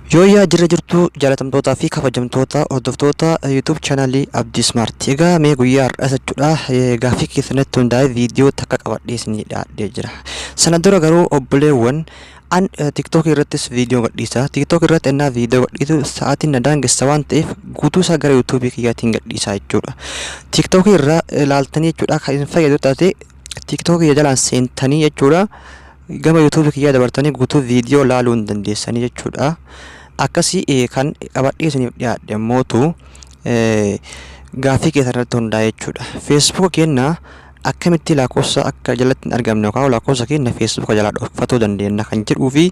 Yooyyaa, jirra jirtuu, jaalatamtootaa fi kabajamtoota hordoftoota YouTube chaanaalii Abdii Smart. Egaa mee guyyaa har'aa jechuudha, gaaffii keessanitti hundaa'ee viidiyoo takka qabadhee isinii dhiyaadhee jira. Sana dura garuu obboleewwan an TikTok irrattis viidiyoo gadhiisa. TikTok irratti ennaa viidiyoo gadhiisu sa'aatiin na daangessa waan ta'eef, guutuu isaa gara YouTube kiyyaatiin gadhiisa jechuudha. TikTok irraa ilaaltanii jechuudha, kan isin fayyadu taate TikTok kiyya jalaan seentanii jechuudha, gama YouTube kiyyaa dabartanii guutuu viidiyoo laaluu hin dandeessanii jechuudha. Akkasii kan qabadhee isiniif dhiyaadhe ammootu gaaffii keessan irratti hundaa'e jechuudha. Facebook keenya akkamitti lakkoofsa akka jalatti hin argamne yookaan lakkoofsa keenya Facebook jalaa dhokfatuu dandeenya kan jedhuu fi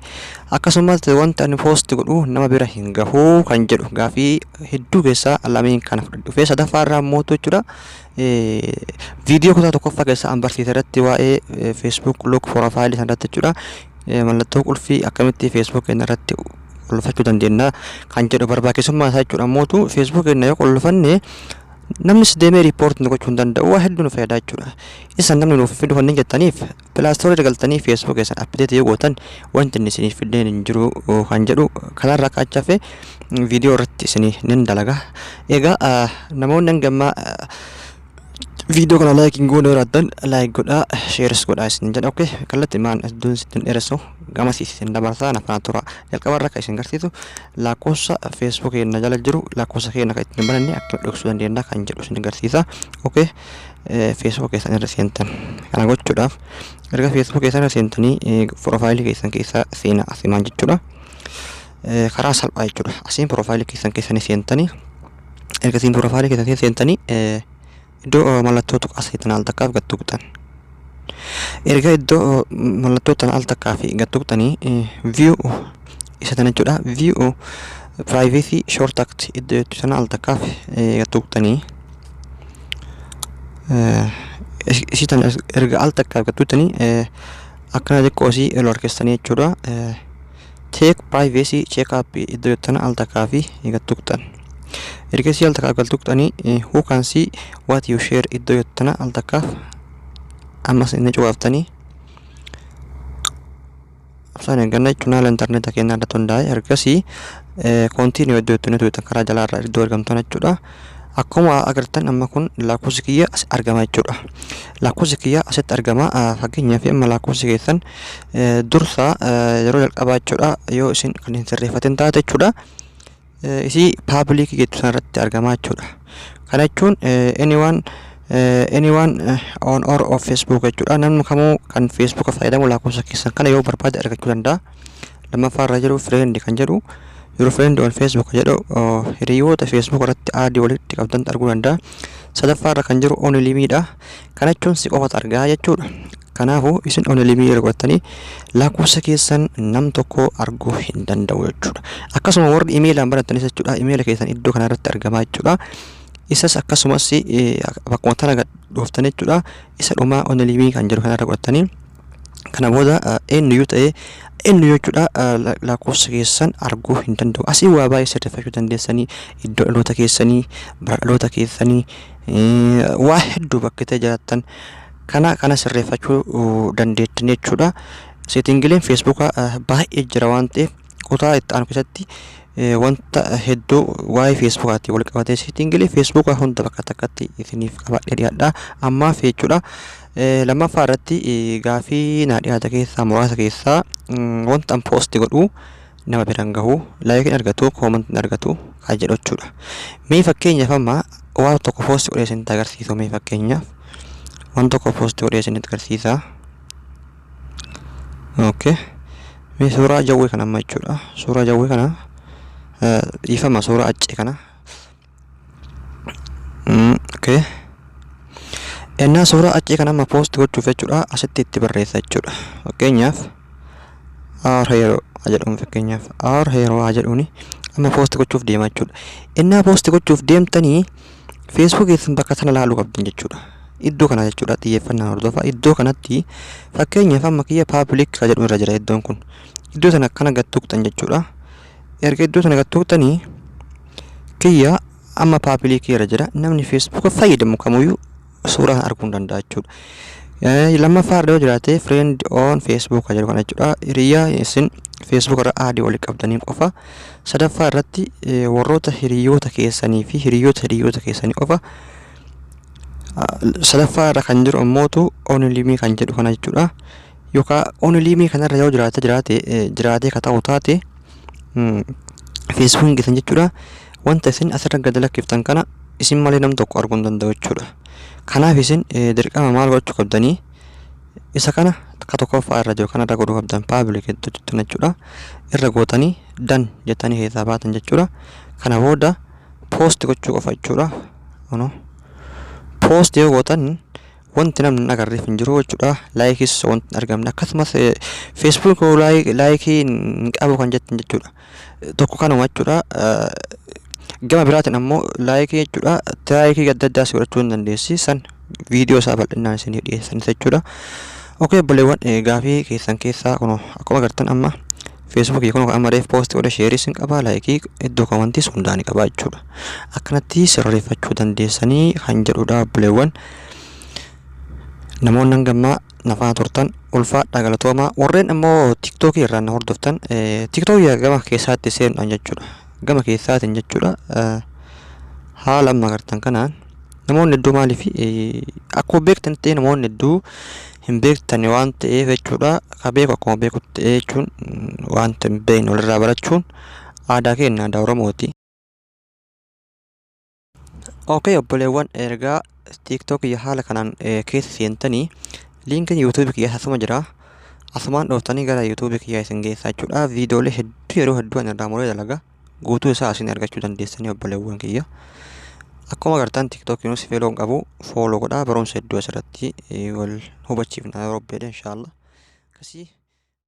akkasumas wanta ani post godhu nama bira hin gahu kan jedhu, gaaffii hedduu keessaa lameen kana fudhadhe dhufee, sadaffaa irraa ammootu jechuudha. Viidiyoo kutaa tokkoffaa keessaa an barsiise irratti, waa'ee Facebook lock profile sana irratti jechuudha. Mallattoo qulfii akkamitti Facebook keenya irratti qulfachuu dandeenya kan jedhu, barbaachisummaa isaa jechuudha. Ammootu Facebook keenya yoo qulfanne namnis deemee report nu gochuu hin danda'u, waa hedduu nu fayyada jechuudha. Isa namni nuuf fidu kanneen jettaniif, Play Store galtanii Facebook keessan update yoo gootan wanti inni isiniif fideen hin jiru kan jedhu, kanarraa kaachaafe viidiyoo irratti isinii nin dalaga. Egaa namoonni hanga ammaa viidiyoo kana like hin goone jiraattan, like godhaa, shares godhaa isin jedha. Okay, kallattii maan iddoon isin dheeressu gamasii isin dabarsaa, na faana tura. Jalqaba irra kan isin agarsiisu lakkoofsa Facebook keenya jala jiru, lakkoofsa keenya kan ittiin bananne akkamitti dhoksuu dandeenya kan jedhu isin agarsiisa. Okay, Facebook keessan irra seentan. Kana gochuudhaaf erga Facebook keessan irra seentanii profaayilii keessan keessa seenaa asimaan jechuudha. Karaa salphaa jechuudha. Asiin profaayilii keessan keessanii seentanii, erga isin profaayilii keessan keessa seentanii, iddoo mallattoo tuqaa seetan al takkaaf gad tuqxan. Erga iddoo mallattoo tana al takkaa fi gad tuqxanii, view isa tana jechuudha. View privacy shortcut iddoo jettu sana al takkaaf gad tuqxanii, isii tana erga al takkaaf gad tuqxanii, akkana xiqqoo isii ol harkistanii jechuudha. Take privacy check up iddoo jettu tana al takkaa fi gad tuqxan. Erga isii al takkaaf gad tuqxanii, who can see what you share iddoo jettu tana al takkaaf ammas inni cuqaaftanii ibsaan eegganna jechuun haala intarneeta keenyaa irratti hundaa'e. Ergasii continue iddoo itti nuti karaa jalaarra iddoo argamtan jechuudha. Akkuma agartan amma kun lakkoofsi kiyya as argama jechuudha. Lakkoofsi kiyya asitti argama. Fakkeenyaaf amma lakkoofsi keessan dursa yeroo jalqabaa jechuudha, yoo isin kan hin sirreeffatin taate jechuudha, isii public jettu sanarratti argama jechuudha. Kana jechuun anyone on or off Facebook jechuudha. Namni kamuu kan Facebook fayyadamu lakkoofsa keessan kana yoo barbaade argachuu danda'a. Lammaffaa irra jiru friend kan jedhu, yeroo friend on Facebook jedhu, hiriyoota Facebook irratti add walitti qabdan arguu danda'a. Sadaffaa irra kan jiru only me dha. Kana jechuun si qofatu argaa jechuudha. Kanaafuu isin only me yeroo godhattanii, lakkoofsa keessan nam tokko arguu hin danda'u jechuudha. Akkasuma warri imeelaan banattanis jechuudha, imeela keessan iddoo kana irratti argamaa jechuudha. Isas akkasumas bakkuma tana gad dhooftan jechuudha. Isa dhumaa only me kan jedhu kanarra godhattanii, kana booda eenyuyyuu ta'ee eenyu jechuudha, lakkoofsa keessan arguu hin danda'u. Asii waa baay'ee sirreeffachuu dandeessanii, iddoo dhaloota keessanii, bara dhaloota keessanii, waa hedduu bakka ta'e jiraattan kana kana sirreeffachuu dandeettan jechuudha. Settingileen Feesbuukaa baay'ee jira waan ta'eef, kutaa itti aanu keessatti wanta hedduu waa'ee Feesbuukaatiin wal qabatee settingilee Feesbuukaa hunda bakka takkatti isiniif qabadhee dhiyaadha. Ammaaf jechuudha. Lammaffaa irratti gaafii naa dhiyaate keessaa muraasa keessaa, wanta an post godhu nama biraan gahu, likeiin argatu, commentiin argatu kan jedhu jechuudha. Mee fakkeenyaaf amma waan tokko post godhee isinitti agarsiisu. Mee fakkeenyaaf waan tokko post godhee isinitti agarsiisa. Okay. Mee suuraa jawwee kana amma jechuudha. Suuraa jawwee kana, dhiifama, suuraa accee kana. Okay. Ennaa suuraa accee kana amma post gochuuf jechuudha, asitti itti barreessa jechuudha. Fakkeenyaaf our hero haa jedhuun, fakkeenyaaf our hero haa jedhuuni, amma post gochuuf deema jechuudha. Ennaa post gochuuf deemtanii, Facebook keessan bakka sana laaluu qabdan jechuudha. Iddoo kana jechuudha, xiyyeeffannaan hordofaa. Iddoo kanatti fakkeenyaaf amma kiyya public ka jedhu irra jira iddoon kun. Iddoo sana akkana gad tuqxan jechuudha. Erga iddoo sana gad tuqxanii, kiyya amma public irra jira. Namni Facebook fayyadamu kamuyyuu suuraa kana arguu hin danda'a jechuudha. Lammaffaa irra yoo jiraate, friend on Facebook kan jedhu kana jechuudha. Hiriyaa isin Facebook irra add walii qabdanii qofa. Sadaffaa irratti warroota hiriyoota keessanii fi hiriyoota hiriyoota keessanii qofa. Sadaffaa irra kan jiru ammootu only me kan jedhu kana jechuudha. Yookaan only me kanarra yoo jiraate jiraatee ka ta'u taate, Facebookiin keessan jechuudha. Wanta isin asirra gad lakkiftan kana isin malee nam tokko arguu hin danda'u jechuudha. Kanaaf isin dirqama maal gochuu qabdanii? Isa kana ka tokkoffaa irra jiru kanarra godhuu qabdan, public jettan jechuudha. Irra gootanii done jettanii keessaa baatan jechuudha. Kana booda post gochuu qofa jechuudha. Post yoo gootan wanti namni hin agarreef hin jiru jechuudha. Likeis wanti hin argamne, akkasumas Facebook like hin qabu kan jettan jechuudha. Tokko kanuma jechuudha. Gama biraatiin ammoo like jechuudha. Like adda addaas godhachuu hin dandeessi. San viidiyoo isaa bal'inaan isinii dhiyeessanis jechuudha. Okay, obboleewwan, gaafii keessan keessaa kun akkuma agartan amma Facebookii kun amma reef post godhe, shareis hin qaba, like, iddoo commentiis hundaa ni qaba jechuudha. Akkanatti sirreeffachuu dandeessanii kan jedhudha, obboleewwan. Namoonni hangammaa nafaa turtan ulfaadha, galatoomaa. Warreen immoo TikTokii irraa na hordoftan, TikTokii gama keessaatti seenuudhaan jechuudha. Gama keessaatiin jechuudha. Haala amma agartan kanaan namoonni hedduu maaliif akkuma beektan ta'e, namoonni hedduu hin beektan waan ta'eef jechuudha. Ka beeku akkuma beeku ta'e jechuun, wanta hin beekne walirraa barachuun aadaa keenya, aadaa Oromooti. Okay, obboleewwan, ergaa TikTokii haala kanaan keessa seentanii, linkiin YouTubeii kiyyaa asuma jira. Asumaan dhooftanii gara YouTubeii kiyyaa isin geessaa jechuudha. Viidiyoolee hedduu yeroo hedduu ani irraa muree dalaga. Guutuu isaa isin argachuu dandeessanii, obboleewwan kiyya. Akkuma agartan TikTokiinis follow hin qabu, follow godhaa, barumsa hedduu asirratti wal hubachiifna yeroo beede, inshaallah. Akkasii.